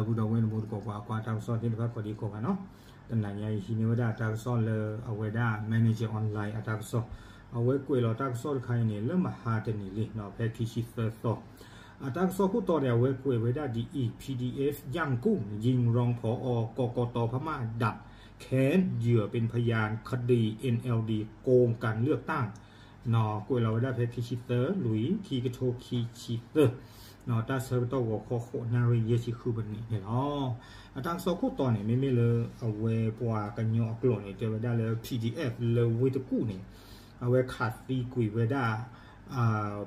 ဒီပုၢ်ဒီဝဲၢ် နမိၢ်သကိး ပှၤကွၢ်တၢ်ကစီၣ်သ့ၣ်တဖၣ် ကိးဒံကိးဂၤနီၤ, တနၤညါအံၤ ဟံးန့ၢ်ဝဲဒၣ်တၢ်ကစီၣ်လၢအဝဲဒၣ် Manager Online အတၢ်ကစီၣ်, အဝဲကွဲးလီၤတၢ်ကစီၣ်တခါအံၤန့ၣ် လၢမဟါတနံၤလံနီၤ, ဖဲခံဆံသၢသီ အတၢ်ကစီၣ်ခိၣ်တီန့ၣ် အဝဲကွဲးဝဲဒၣ်ဒ်အံၤ, PDF ย่างกุ้ง ยิงรอง ผอ กกต พม่า ดับแค้น เหยื่อเป็นพยานคดี เอ็นแอลดี โกงการเลือกตั้ง ကွဲးလီၤဝဲဒၣ်ဖဲခံဆံသၢ လွံၢ် ခံကထိခံဆံသၢ, တၢ်ဆၢကတီၢ်ဂီၤခီ ဃိးနၣ်ရံၣ်ယဲၢ်ဆံဃုမံးနံးန့ၣ်လီၤ. အတၢ်ကစီၣ်ခိၣ်တီန့ၣ် မ့မ့ၢ်လၢအဝဲပှၤကညီအကျိာ်န့ၣ် တဲဝဲဒၣ်လၢ PDF လၢဝ့ၢ်တကူၣ်န့ၣ် အဝဲခးသံကွံာ်ဝဲဒၣ်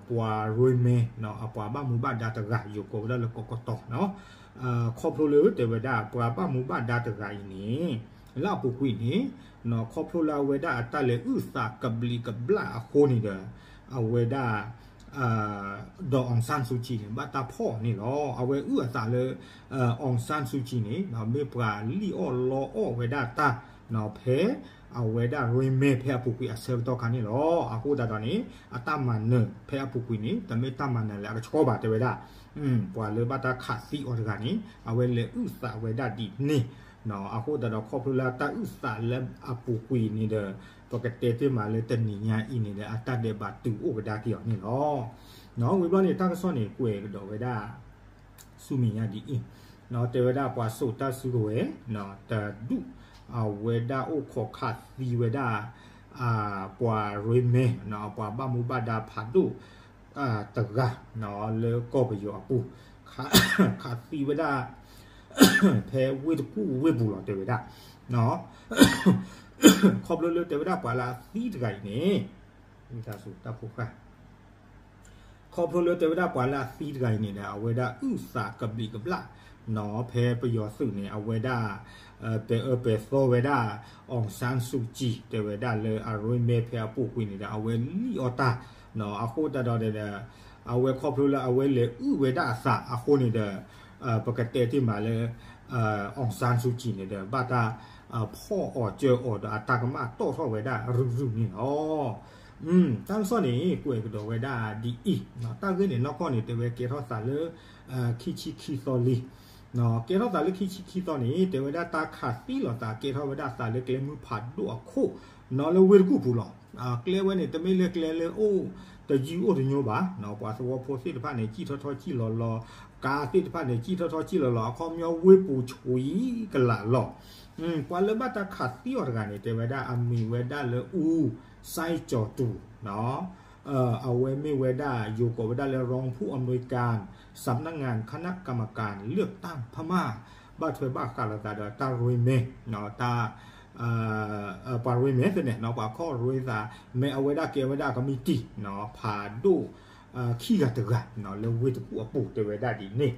ပှၤရိမဲ အပှၤဘၣ်မူဘၣ်ဒါတဂၤ ယိၤကိးဝဲဒၣ်လၢကီးကတီၤနီၤ, ခီဖျိလၢတဲဝဲဒၣ် ပှၤဘၣ်မူဘၣ်ဒါတဂၤအံၤန့ၣ် လၢအပူၤကွံာ်န့ၣ် ခီဖျိလၢအဝဲဒၣ်အတၢ်လဲၤအုၣ်သးကဘျံးကဘျၣ်အဃိန့ၣ်ဒီး အဝဲဒၣ် ဒီး အောင်ဆန်းစုကြည် န့ၣ် ဘၣ်တၢ်ဖီၣ်အီၤန့ၣ်လီၤ. အဝဲအုၣ်အသးလၢ အောင်ဆန်းစုကြည် န့ၣ် မ့ၢ်ပှၤလံၣ်အီၣ်လီအီၣ်ဝဲဒၣ်တၢ် ဖဲအဝဲဒၣ်ရိမဲဖဲအပူၤကွံာ်အဆၢကတီၢ်ခါန့ၣ်လီၤ. အဃိသတးဒီးန့ၣ် အတၢ်မၤနၢၤဖဲအပူၤကွံာ်န့ၣ် တမ့ၢ်တၢ်မၤနၢၤလၢအကဆှီဘၣ် တဲဝဲဒၣ် ပှၤလၢဘၣ်တၢ်ခးသံအီၤတဂၤန့ၣ် အဝဲလဲၤအုၣ်သးဝဲဒၣ်ဒ်န့ၣ်, အဃိသတးဒီးခီဖျိလၢအတၢ်အုၣ်သးလၢအပူၤကွံာ်န့ၣ်ဒီး ပကတဲတ့ၢ်မးလၢတနံၤညါအံၤန့ၣ်ဒီး အတၢ်ဒဲးဘးတုၤအိၣ်ကဒါက့ၤအီၤန့ၣ်လီၤ. ဝံၤဘျီန့ၣ် တၢ်ကစီၣ်န့ၣ် ကွဲးကဒီးဝဲဒၣ် ဆူမဲာ်ညါဒ်အံၤ, တဲဝဲဒၣ်ပှၤစိာ်တၢ်စုကဝဲၤ တဒူၣ် အဝဲဒၣ်အိၣ်ခိးခးသံဝဲဒၣ် ပှၤရိမဲ ပှၤဘၣ်မူဘၣ်ဒါဖးဒိၣ်တဂၤ လၢကီၢ်ပယီၤအပူၤ ခးသံဝဲဒၣ် ဖဲဝ့ၢ်တကူၣ်ဝ့ၢ်ပူၤလီၤ တဲဝဲဒၣ် ခီဖျိလၢတဲဝဲဒၣ်ပှၤလၢအသံတဂၤအံၤန့ၣ် တၢ်ဖိဃၢ် ခီဖျိလၢတဲဝဲဒၣ်ပှၤလၢအသံတဂၤအံၤန့ၣ်ဒီး အဝဲဒၣ်အုၣ်သးကဘျံးကဘျၣ် ဖဲပယီၤသုးန့ၣ် အဝဲဒၣ် ပဲာ်အၢပဲာ်သီဝဲဒၣ် အောင်ဆန်းစုကြည် တဲဝဲဒၣ်လၢအရိမဲဖဲအပူၤကွံာ်န့ၣ်ဒီး အဝဲလံၣ်အီၣ်တၢ် အဃိသတးဒီးဒီး အဝဲခီဖျိလၢအဝဲလဲၤအုၣ်ဝဲဒၣ်အသးအဃိန့ၣ်ဒီး ပကတဲတ့ၢ်မးလၢ အောင်ဆန်းစုကြည် န့ၣ်ဒီး ဘၣ်တၢ်ဖီၣ်အီၤစၢၤအီၤဒီး အတၢ်ကမၣ်တီၣ်ထီၣ်ဝဲဒၣ်ရုၢ်ရုၢ်န့ၣ်လီၤ. တၢ်ကစီၣ်န့ၣ် ကွဲးကဒီးဝဲဒၣ်ဒ်အံၤ, တၢ်ဂ့ၢ်န့ၣ်နီၢ်ကီၢ်န့ၣ် တဲဝဲကဲထီၣ်သးလၢ ခံဆံခံသီလံ ကဲထီၣ်သးလၢခံဆံခံသီန့ၣ် တဲဝဲဒၣ်တၢ်ခးသံလိာ်သးကဲထီၣ်ဝဲဒၣ်သးလၢကျဲမုၢ်ဖးဒိၣ်အခိၣ် နီၤလၢဝ့ၢ်တကူၣ်ပူၤလီၤ. ကျဲဝဲန့ၣ်တမ့ၢ်လၢကျဲလၢအိၣ်တယုၢ်အိၣ်တညိဘၣ်, ပှၤသဝီဖိသ့ၣ်တဖၣ်န့ၣ် စံၣ်ထီၣ်ထီၣ်စံၣ်လီၤလီၤ, ကါသ့ၣ်တဖၣ်န့ၣ် စံၣ်ထီၣ်ထီၣ်စံၣ်လီၤလီၤ, အခီပညီဝ့ၢ်ပူၤဆှံကလာ်လီၤ. ပှၤလၢဘၣ်တၢ်ခးသံအီၤတဂၤန့ၣ် တဲဝဲဒၣ်အမံၤဝဲဒၣ်လၢ ဦးစိုင်းကျော်သူ အဝဲမ့ၢ်ဝဲဒၣ် ယိၤကိးဝဲဒၣ်လၢ รองผู้อำนวยการ สำนักงานคณะกรรมการเลือกตั้งพม่า ဘၣ်ထွဲဘၣ်ဃးလိာ်သးဒီးတၢ်ရိမဲ တၢ် ပှၤရိမဲသ့ၣ်န့ၣ် ပှၤခီၣ်ရိသး မ့ၢ်အဝဲဒၣ်ကဲဝဲဒၣ်ကမံးတံာ် ဖးဒိၣ် ခံဂၤတဂၤ လၢဝ့ၢ်တကူၣ်အပူၤ တဲဝဲဒၣ်ဒ်န့ၣ်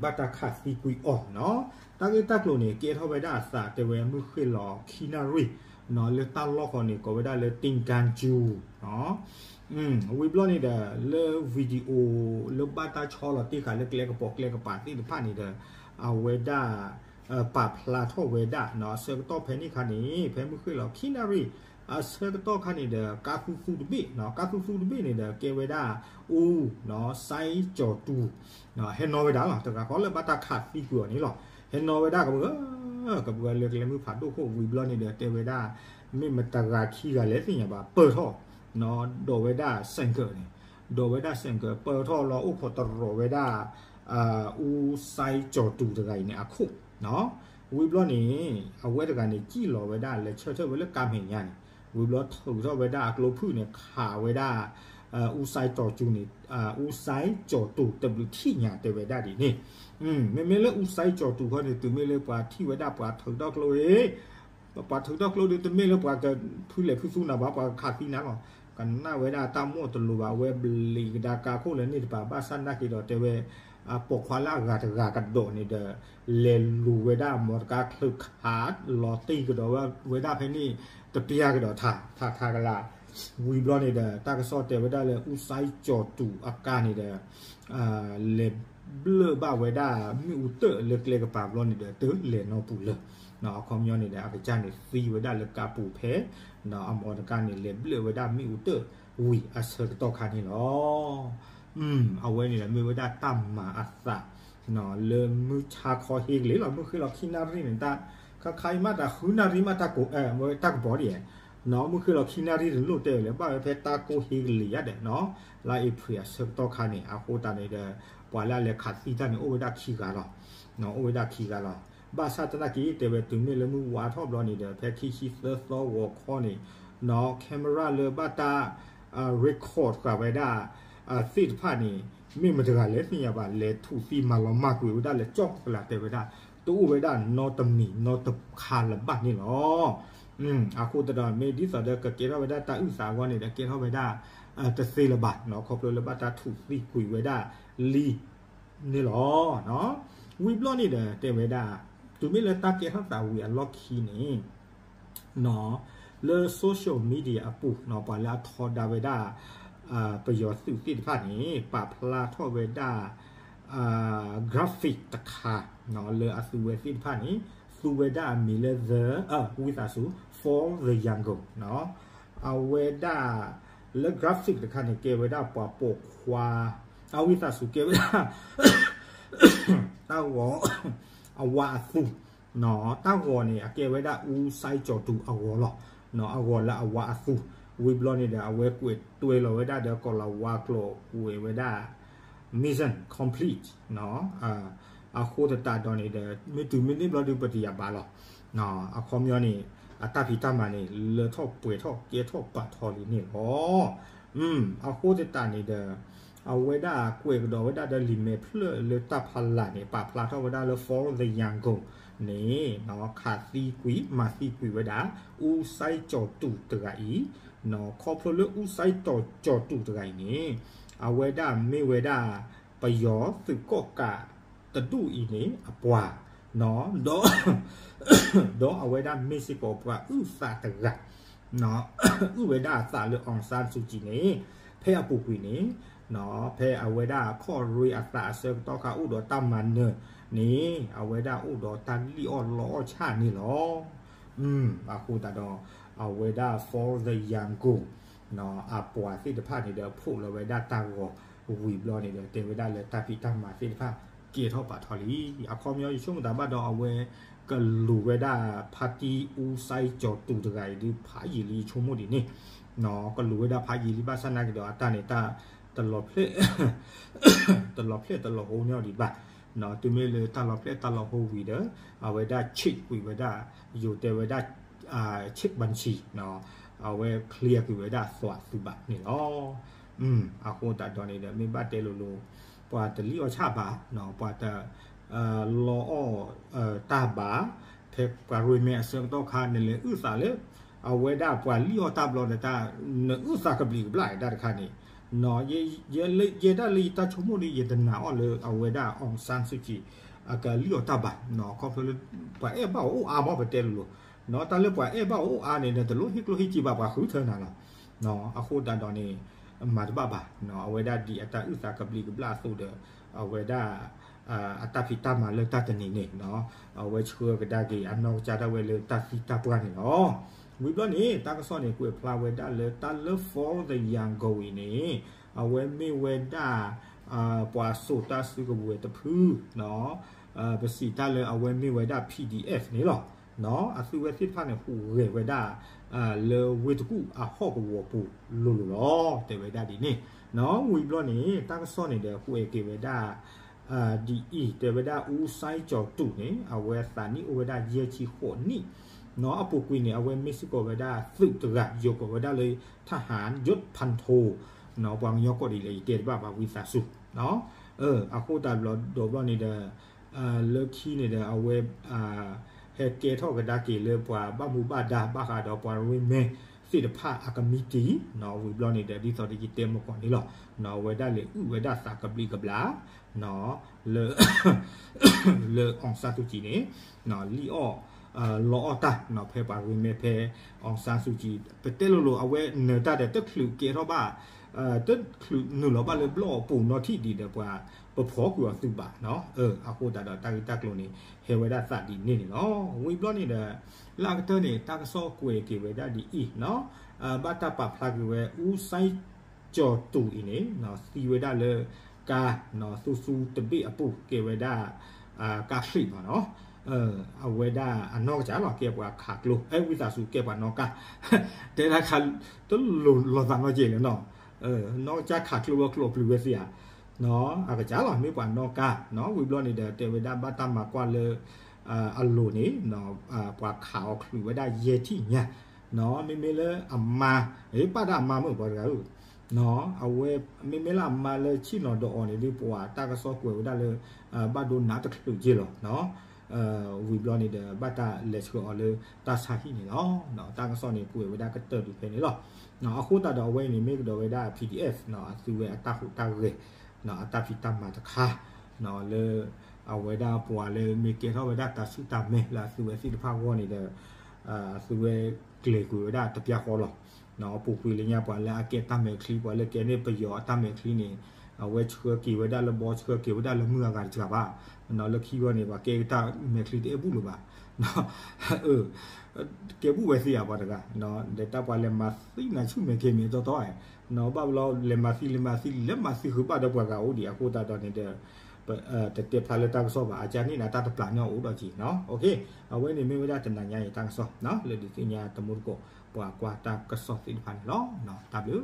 ဘၣ်တၢ်ခးသံကွံာ်အီၤနီၤ. တၢ်ဂ့ၢ်တၢ်ကျိၤန့ၣ် ကဲထီၣ်ဝဲဒၣ်အသး တဲဝဲမုၢ်ဃ့ၢ်လီၤခံနၣ်ရံၣ် လၢတၢ်လီၢ်ဃီန့ၣ် ကိးဝဲဒၣ်လၢ တိန်ကၠူ ဝံၤဘျီန့ၣ်ဒီး လၢ video လၢဘၣ်တၢ်ဆီလီၤတ့ၢ်ဃာ်လၢကျဲကပိာ်ကျဲကပၤသ့ၣ်တဖၣ်န့ၣ်ဒီး အဝဲဒၣ် ပာ်ဖျါထီၣ်ဝဲဒၣ် အဆၢကတီၢ်ဖဲန့ၣ်ခါန့ၣ် ဖဲမုၢ်ဃ့ၢ်လီၤခံနၣ်ရံၣ် အဆၢကတီၢ်ခါန့ၣ်ဒီး ကါသူသူတဘ့ၣ် ကါသူသူတဘ့ၣ်န့ၣ်ဒီး ကဲဝဲဒၣ် ဦးစိုင်းကျော်သူ ဟဲနီၣ်ဝဲဒၣ်လီၤ တဂၤဃီလၢဘၣ်တၢ်ခးသံကွံာ်အီၤန့ၣ်လီၤ. ဟဲနီၣ်ဝဲဒၣ်ကဘၢ ကဘၢလၢကျဲမုၢ်ဖးဒိၣ်ခိၣ်ဝံၤဘျီန့ၣ်ဒီး တဲဝဲဒၣ် မ့ၢ်မတၤဂၤခံဂၤလဲၣ်သ့ၣ်ညါဘၣ် ပၢၢ်ထီၣ် ဒီးဝဲဒၣ် ဆိုင်ကယ် န့ၣ် ဒီးဝဲဒၣ် ဆိုင်ကယ် ပၢၢ်ထီၣ်လီၤအိၣ်ခိးတရီၤဝဲဒၣ် ဦးစိုင်းကျော်သူတဂၤအံၤန့ၣ်အခိၣ် ဝံၤဘျီန့ၣ် အဝဲတဂၤန့ၣ် စံၣ်လီၤဝဲဒၣ်လဲၤဆၢထၢၣ်ဝဲလၢကါမဲာ်ညါန့ၣ် ဝံၤဘျီထုးထီၣ်ဝဲဒၣ်အကျိဖုၣ်န့ၣ် ခးဝဲဒၣ် ဦးစိုင်းကျော်သူန့ၣ် ဦးစိုင်းကျော်သူ တဘျုးထံၣ်ညါ တဲဝဲဒၣ်ဒ်န့ၣ် မ့မ့ၢ်လၢ ဦးစိုင်းကျော်သူ ခီန့ၣ် တုၤမ့ၢ်လၢပှၤထံၣ်ဝဲဒၣ်ပှၤထုးထီၣ်ကျိအံၤ ပှၤထုးထီၣ်ကျိဒီး တမ့ၢ်လၢပှၤကဖုလဲၤဖုသူနၤဘၣ် ပှၤကခးသံနၤလီၤ. ကနၣ်ဝဲဒၣ်တၢ်မိၣ်တလိၤဘၣ် အဝဲဘျံးကဒါကါခိၣ်လၢန့ၣ်တပၤ ဘၣ်ဆၣ်နာ်က့ဒီးတဲဝဲ ပိာ်ခွါလၢအဂၤတဂၤကဒီးန့ၣ်ဒီး လဲၤလူၤဝဲဒၣ် မော်တော်ကား ချၢးခး လီၤတံၢ်ကဒီးဝဲဒၣ်ဖဲန့ၣ် တပျၢ်ကဒီးထး ထးထးကလာ် ဝံၤဘျီန့ၣ်ဒီး တၢ်ကစီၣ်တဲဝဲဒၣ်လၢ ဦးစိုင်းကျော်သူ အကါန့ၣ်ဒီး လဲၤဘျၢၣ်ဘၣ်ဝဲဒၣ်မ့ၣ်အူတၢၣ်လၢကျဲကပၤဘျီန့ၣ်ဒီး တလဲၤနီတပူၤလၢၤ အခီပညီန့ၣ်ဒီး အကစၢ်န့ၣ်သံဝဲဒၣ်လၢကါပူၤဖဲ အမော်တော်ကား န့ၣ် လဲၤဘျၢၣ်ဝဲဒၣ်မ့ၣ်အူတၢၣ်ဝံၤအဆၢကတီၢ်ခါန့ၣ်လီၤ. အဝဲန့ၣ်ဒီးမ့ၢ်ဝဲဒၣ်တၢ်မၤအသး လၢမုၢ်ဆါခီဟ့ကလံၤလီၤ, မုၢ်ဃ့လီၤခံနၣ်ရံၣ်န့ၣ် တၢ်ခါခါအံၤမး တၢ်ဃုနၣ်ရံၣ်မး တၢ်ကပီၤဒ်, မုၢ်ဃ့လီၤခံနၣ်ရံၣ်တလိၣ်တဲဝဲလၢ ဘၣ်ဝဲဖဲတၢ်ကိၢ်ဟ့ကလံၤယါဒီး လါအ့ဖြ့ၣ်အဆၢကတီၢ်ခါန့ၣ် အဃိသတးန့ၣ်ဒီး ပှၤလၢအလဲၤခးသံတၢ်န့ၣ် အိၣ်ဝဲဒၣ်ခံဂၤလီၤ, အိၣ်ဝဲဒၣ်ခံဂၤလီၤ. ဘၣ်ဆၣ်သနာ်က့ တဲဝဲတုၤမ့ၢ်လၢမုၢ်ဝါထီၣ်ဘျီန့ၣ်ဒီး ဖဲခံဆံသၢသီဂီၤခီန့ၣ် camera လၢဘၣ်တၢ် record ဃာ်ဝဲဒၣ် သ့ၣ်တဖၣ်န့ၣ် မ့ၢ်မတဂၤလဲၣ်သ့ၣ်ညါဘၣ် လဲၤထူၣ်သံမၤလီၤမၢ်ကွံာ်ဝဲဒၣ်လၢကၠီၣ်ကလး တဲဝဲဒၣ် တအိၣ်ဝဲဒၣ်နီတမံၤနီတခါလၢၤဘၣ်န့ၣ်လီၤ. အဃိသတးဒီး မ့ၢ်ဒ်သိးဒီးကကဲထီၣ်ဝဲဒၣ်တၢ်အုၣ်သးအဂီၢ်န့ၣ်ဒီး ကဲထီၣ်ဝဲဒၣ် တသ့လၢၤဘၣ် ခီဖျိလၢဘၣ်တၢ်ထူၣ်သံကွံာ်ဝဲဒၣ်လံန့ၣ်လီၤ. ဝံၤဘျီန့ၣ်ဒီး တဲဝဲဒၣ် တုၤမ့ၢ်လၢတၢ်ကဲထီၣ်သးဝံၤအလီၢ်ခံန့ၣ် လၢ social media အပူၤ ပှၤလၢအထီဒါဝဲဒၣ် ပယီၤသုးသ့ၣ်တဖၣ်န့ၣ် ပာ်ဖျါထီၣ်ဝဲဒၣ် graphic တခါ လၢအသုဝဲသ့ၣ်တဖၣ်န့ၣ် သူဝဲဒၣ်အမံၤလၢ the ဝံသးစူၤ For the Yangon အဝဲဒၣ် လၢ graphic တခါန့ၣ် ကဲဝဲဒၣ်ပှၤပိာ်ခွါ အဝံသးစူၤ ကဲဝဲဒၣ် တၢ်ဂီၤ အဝၤအသူ တၢ်ဂီၤန့ၣ် အကဲဝဲဒၣ် အူစဲကၠီၤတူး အဂီၤလီၤ. အဂီၤလၢအဝၤအသူ ဝံၤဘျီန့ၣ်ဒီး အဝဲကွဲးတွဲလီၤဝဲဒၣ်ဒီး ကီၤလၤဝါကျိာ် ကွဲးဝဲဒၣ် mission complete အဃိသတးဒီးန့ၣ်ဒီး မ့ၢ်တုၤမ့ၢ်န့ၣ်ဘျီဒုး ပတယၤဘၣ်လီၤ. အခီပညီန့ၣ် အတၢ်ဖံးတၢ်မၤန့ၣ် လၢထီၣ်ပှဲၤထီၣ်ကဲထီၣ်ပာ်ထီလံန့ၣ်လီၤ. အဃိသတးန့ၣ်ဒီး အဝဲဒၣ်ကွဲးကဒီးဝဲဒၣ်ဒီးလံာ်မဲာ်ဖျၢၣ်လၢတၢ်ဖီလာ်န့ၣ် ပာ်ဖျါထီၣ်ဝဲဒၣ်လၢ For the Yangon န့ၣ် ခးသံကွံာ်မၤသံကွံာ်ဝဲဒၣ် အူစဲကၠီၤတူးတဂၤအံၤ ခီဖျိလၢအူစဲကၠီၤတူးတဂၤအံၤန့ၣ် အဝဲဒၣ်မ့ၢ်ဝဲဒၣ် ပယီၤသုးကီၣ်ကးတဒူၣ်အံၤန့ၣ် အပှၤ ဒီး ဒီးအဝဲဒၣ်မ့ၢ်စ့ၢ်ကီးပှၤအုၣ်သးတဂၤ အုၣ်ဝဲဒၣ်အသးလၢ အောင်ဆန်းစုကြည် န့ၣ် ဖဲအပူၤကွံာ်န့ၣ် ဖဲအဝဲဒၣ်ခီၣ်ရ့အသးအဆၢကတီၢ်ခါအိၣ်ဒီးတၢ်မၤနၢၤန့ၣ် အဝဲဒၣ်အိၣ်ဒီးတၢ်လံၣ်အီၣ်လီအီၣ်ဆၣ်န့ၣ်လီၤ. အဃိသတးဒီး အဝဲဒၣ် For the Yangon အပှၤသ့ၣ်တဖၣ်န့ၣ်ဒီး ဖိးလီၤဝဲဒၣ်တၢ်ဂီၤဝံၤဘျီန့ၣ်ဒီး တဲဝဲဒၣ်လၢတၢ်ဖံးတၢ်မၤသ့ၣ်တဖၣ် ကဲထီၣ်ပာ်ထီလံ. အခီပညီယဆိကမိၣ်သးဘၣ်ဒီး အဝဲကလူၤဝဲဒၣ်ဖါတံၢ်အူစဲကၠီၤတူးတဂၤအံၤဒုး ဖးယံာ်လံယဆိကမိၣ်ဒ်န့ၣ် ကလူၤဝဲဒၣ်ဖးယံာ်လံ ဘၣ်ဆၣ်နာ်က့ဒီး အတၢ်န့ၣ်တၢ် တလီၤဖျဲၣ် တလီၤဖျဲၣ်တလီၤဟိန့ၢ်အီၤဒံးဘၣ်. တုၤမ့ၢ်လၢတၢ်လီၤဖျဲၣ်တၢ်လီၤဟိဝံၤဒီး အဝဲဒၣ် check ကွံာ်ဝဲဒၣ် ယိၤတဲဝဲဒၣ် check ဘၣ်ဆံ အဝဲ clear ကွံာ်ဝဲဒၣ်သွးသုးဘၣ်န့ၣ်လီၤ. အဃိသတးဒီးန့ၣ်ဒီး မ့ၢ်ဘၣ်တဲလိၤလိၤ ပှၤတလံၣ်အီၣ်ဆၣ်ဘၣ် ပှၤတ လီအီၣ်တၢ်ဘၣ် ဖဲပှၤရ့မဲအဆၢကတီၢ်ခါ နလဲၤအုၣ်သးလၢ အဝဲဒၣ်ပှၤလံၣ်အီၣ်တၢ်ဘျီဒီးတၢ် နအုၣ်သးကဘျံးကဘျၣ်တၢ်တခါန့ၣ် ယဲဒၣ်လၢယတၢ်ဆိကမိၣ်ဒီး ယတနာ်အီၤလၢအဝဲဒၣ် အောင်ဆန်းစုကြည် အကလံၣ်အီၣ်တၢ်ဘၣ် ခီဖျိလၢ ပှၤအဲၣ်ဘၣ်အီၤအိၣ်အါမး ပတဲလိၤလိၤ တၢ်လၢပှၤအဲၣ်ဘၣ်အီၤအိၣ်အါန့ၣ်ဒီး တလိၣ်ဟ့ၣ်ကျိဟ့ၣ်စ့ဘၣ်ပှၤဃုထၢနၤလီၤ. အဃိသတးဒီးန့ၣ် မၤတဘၣ်ဘၣ် အဝဲဒၣ်ဒ်အတၢ်အုၣ်သးကဘျံးကဘျၣ်အသိးဒီး အဝဲဒၣ် အတၢ်ဖံးတၢ်မၤလၢတၢ်တနံၤန့ၣ် အဝဲဆှၢကဒါက့ၤအနီၢ်ကစၢ်ဒၣ်ဝဲလၢတၢ်သံတၢ်ပှၢ်န့ၣ်လီၤ. ဝံၤဘျီန့ၣ် တၢ်ကစီၣ်န့ၣ် ကွဲးဖျါဝဲဒၣ်လၢတၢ်လၢ For the Yangon အံၤန့ၣ် အဝဲမ့ၢ်ဝဲဒၣ် ပှၤစိာ်တၢ်စုကဝဲၤတဖု ပစံးတၢ်လၢအဝဲမ့ၢ်ဝဲဒၣ် PDF န့ၣ်လီၤ. အသုဝဲသ့ၣ်တဖၣ်န့ၣ် ဟူးဂဲၤဝဲဒၣ် လၢဝ့ၢ်တကူၣ်အဟီၣ်ကဝီၤပူၤလိၤလိၤလီၤ တဲဝဲဒၣ်ဒ်န့ၣ်. ဝံၤဘျီန့ၣ် တၢ်ကစီၣ်န့ၣ်ဒီး ကွဲးက့ၤဝဲဒၣ် ဒ်အံၤ တဲဝဲဒၣ် အူစဲကၠီၤတူးန့ၣ် အဝဲသးနံၣ်အိၣ်ဝဲဒၣ်ယဲၢ်ဆံဃိးနံၣ် အပူၤကွံာ်န့ၣ် အဝဲမ့ၢ်စ့ၢ်ကီးဝဲဒၣ်သုးတဂၤ ယိၤကိးဝဲဒၣ်လၢ ထဟၣ်ယိးဖၣ်ထိ ပှၤကညီကိးဒ်လဲၣ် ယတဲတဘၣ်ဘၣ် ဝံသးစူၤ အဃိသတးဒီးဘျီန့ၣ်ဒီး လၢခံန့ၣ်ဒီး အဝဲ ဟဲကဲထီၣ်ကဒါက့ၤလၢပှၤဘၣ်မူဘၣ်ဒါဘၣ်ဃးဒီးပှၤရ့မဲသ့ၣ်တဖၣ်အကမံးတံာ် ဝံၤဘျီန့ၣ်ဒီး ဒ်သိးဒီးယတဲမုၢ်ကီၢ်န့ၣ်လီၤ. အဝဲဒၣ်လဲၤအုၣ်ဝဲဒၣ်သးကဘျံးကဘျၣ် လၢ လၢ အောင်ဆန်းစုကြည် န့ၣ် လံၣ်အီၣ် လီအီၣ်တၢ် ဖဲပှၤရ့မဲဖဲ အောင်ဆန်းစုကြည် ပတဲလိၤလိၤ အဝဲနၢၤတၢ်ဒီးတချုးကဲထီၣ်ဘၣ် တချုးနုာ်လီၤဘၣ်လၢဘျီၣ်အပူၤနီထံၣ်ဒံးဒီးပှၤ ပဖီၣ်ကွံာ်အီၤသုးဘၣ် အဃိသတးဒီးတၢ်ဂ့ၢ်တၢ်ကျိၤန့ၣ် ဟဲဝဲဒၣ်သးဒ်န့ၣ်န့ၣ်လီၤ. ဝံၤဘျီန့ၣ်ဒီး လၢအကတၢၢ်န့ၣ် တၢ်ကစီၣ်ကွဲးက့ၤဝဲဒၣ်ဒ်အံၤ ဘၣ်တၢ်ပာ်ဖျါက့ၤဝဲ အူစဲကၠီၤတူးအံၤန့ၣ် သံဝဲဒၣ်လၢ ကါနီၤ သူသူတဘ့ၣ်အပူၤ ကဲဝဲဒၣ် ကါချံးဘၣ်နီၤ, အဝဲဒၣ်အနီၢ်ကစၢ်လီၤ ကဲပှၤခးကျိ, အဲ ဝံသးစူၤ ကဲပှၤနီၣ်ကါ, တဲဒၣ်ခါ တလိၤလီၤသးနီတကဲလၢၤနီၤ, နီၢ်ကစၢ်ခးကျိဝဲကျိးပျုၤဝဲသ့ဧါ, အကစၢ်လီၤ မ့ၢ်ပှၤနီၣ်ကါနီၤ, ဝံၤဘျီန့ၣ်ဒီး တဲဝဲဒၣ်ဘၣ်တၢ်မၤကွၢ်လၢ အလိၤန့ၣ် ပှၤခးအီၤချုးဝဲဒၣ်ယဲၢ်ထံၣ်ညါ, မ့မ့ၢ်လၢအမါ, ပာ်တၢ်အမါမုၣ်ပှၤတဂၤဧၢ, အဝဲ မ့မ့ၢ်လၢအမါလၢဆ့ၣ်နီၤဒီးအီၤန့ၣ်ဒုး ပှၤတၢ်ကစီၣ်ကွဲးဝဲဒၣ်လၢ ဘၣ်ဒိနးတချုးက့လီၤ, ဝံၤဘျီန့ၣ်ဒီး ဘၣ်တၢ်လဲၤဆှၢအီၤလၢတၢ်ဆါဟံၣ်န့ၣ်လီၤ, တၢ်ကစီၣ်န့ၣ်ကွဲးဝဲဒၣ်ကတၢၢ်ဒုးဖဲန့ၣ်လီၤ, အဃိသတးဒီးအဝဲအံၤန့ၣ် မ့ၢ်ကဒီးဝဲဒၣ် PDF အသုဝဲအတၢ်ဟူးတၢ်ဂဲၤ အတၢ်ဖံးတၢ်မၤတခါ လၢ အဝဲဒၣ်ပှၤလၢမ့ၢ်ကဲထီၣ်ဝဲဒၣ်တၢ်ဆူၣ်တၢ်မဲာ်လၢအသုဝဲသ့ၣ်တဖၣ်အဂီၢ်န့ၣ်ဒီး အသုဝဲကျဲၤကွံာ်ဝဲဒၣ်တပျၢ်ဃီလီၤ, ပူၤကွံာ်လၢညါပှၤလၢအကဲတၢ်မဲာ်ချံ ပှၤလၢကဲန့ၢ်ပယီၤအတၢ်မဲာ်ချံန့ၣ် အဝဲဆှၢက့ၤဝဲဒၣ်လၢဘီ ဆှၢက့ၤဝဲဒၣ်လၢမုၢ်အဂၤတစှၤဘၣ်, လၢခံဂီၢ်န့ၣ် ပှၤကဲတၢ်မဲာ်ချံတအဲၣ်ဘူၣ်လၢၤဘၣ် ကဲဘူၣ်ဝဲသ့ဧါပှၤတဂၤ, ဒီးတၢ်ပှၤလဲၤမၤသံနၤဆူၣ်မဲာ်ကဲမဲာ်တီတီ, ဘၣ်ဘျီလဲၤမၤသံလဲၤမၤသံ လဲၤမၤသံဃုာ်ဘၣ်ဒီးပှၤဂၤအိၣ်ဒံးအဃိသတးဒီးန့ၣ်ဒီး တတဲဖျါလၢတၢ်ကစီၣ်ဘၣ်, အကၢ်န့ၣ်နၤတၢ်တပျၢ်န့ၢ်အအိၣ်ဒီးက့ၤနီၤ, အဝဲန့ၣ်မ့ၢ်ဝဲဒၣ်တနၤညါအံၤတၢ်ကစီၣ် လၢဒုးသ့ၣ်ညါတမူတကိး ပှၤကွၢ်တၢ်ကစီၣ်သ့ၣ်တဖၣ်န့ၣ်လီၤ, တၢ်ဘျုး